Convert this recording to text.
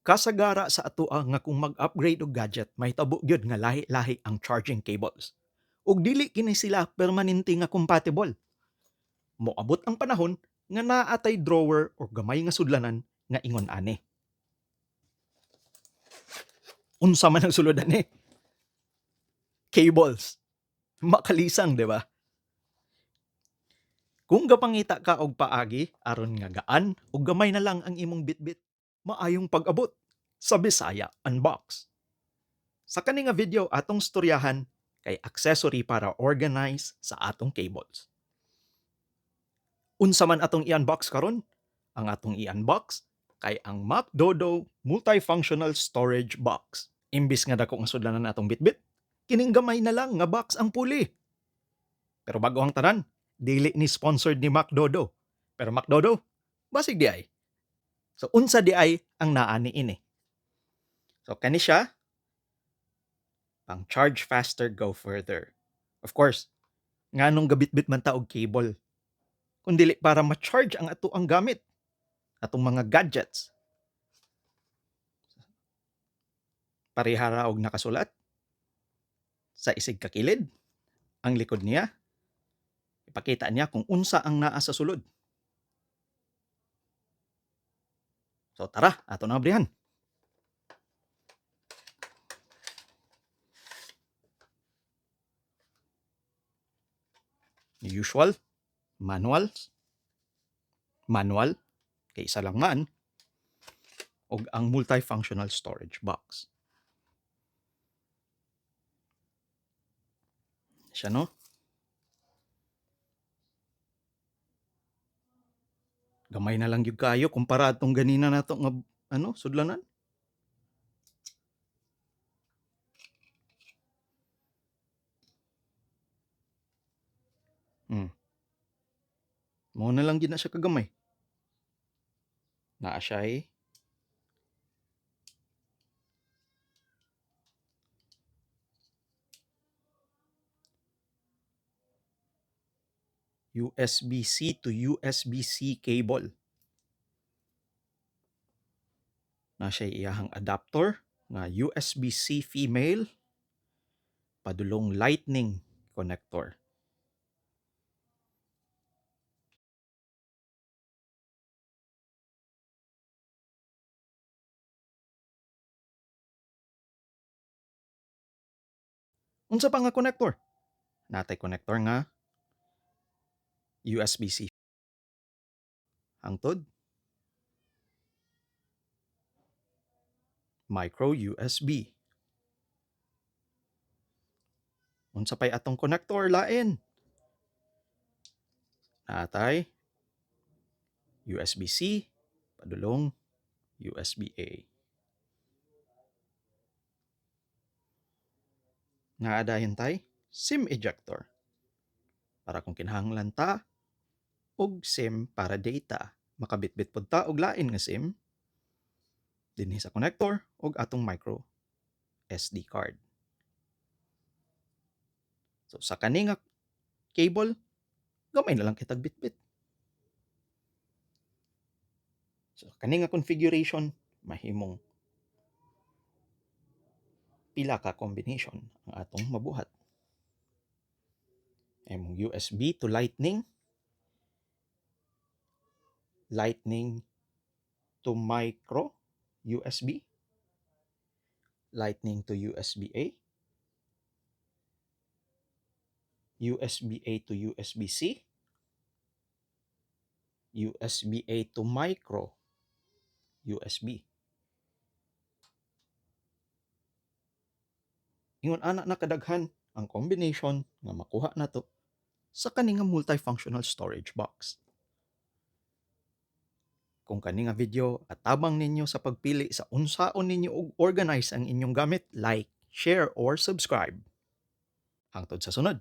Kasagara sa atoa nga kung mag-upgrade og gadget, mahitabo gyud nga lahi-lahi ang charging cables. Ug dili kini sila permanente nga compatible. Moabot ang panahon nga naa tay drawer or gamay nga sudlanan nga ingon ani. Unsa man ang sulod ani? Cables. Makalisang, di ba? Kung gapangita ka og paagi aron nga gaan ug gamay na lang ang imong bitbit, maayong pag-abot sa Bisaya Unbox. Sa kani nga video, atong storyahan kay accessory para organize sa atong cables. Unsa man atong i-unbox karon? Ang atong i-unbox kay ang McDodo Multifunctional Storage Box. Imbis nga dako nga sudlanan atong bitbit, kining gamay na lang nga box ang puli. Pero bago ang tanan, dili ni sponsored ni McDodo. Pero McDodo, basig diay. So unsa diay ang naa ni ini? So kani siya pang charge faster, go further. Of course, nganong gabitbit man ta og cable kung dili para ma-charge ang ato ang gamit, atong mga gadgets? Parehara og nakasulat sa isig kakilid, ang likod niya ipakita niya kung unsa ang naa sa sulod. So tara, ato na abrihan. Usual, manuals, manual, kay isa lang man, og ang multifunctional storage box. Siya, no? Gamay na lang gyud kayo kumpara atong ganina nato nga ano, sudlanan. Mao na lang gyud na siya kagamay. Naa siya'y USB-C to USB-C cable. Na siya iyahang adapter nga USB-C female padulong Lightning connector. Unsa pa nga connector? Natay connector nga USB-C hangtod micro USB. Unsa pay atong connector lain? Natay USB-C padulong USB-A. Naa dayon tay SIM ejector para kung kinahanglan ta og SIM para data, makabitbit pud ta og lain nga SIM dinhi sa connector og atong micro SD card. So sa kani nga cable, gamay na lang kitag bitbit. So kani nga configuration, mahimong pila ka combination ang atong mabuhat. Imong USB to Lightning, Lightning to micro USB, Lightning to USB-A, USB-A to USB-C, USB-A to micro USB. Ingon ana na kadaghan ang combination nga makuha nato sa kani nga multifunctional storage box. Kung kani nga video atabang ninyo sa pagpili sa unsaon ninyo og organize ang inyong gamit, like, share or subscribe. Hangtod sa sunod.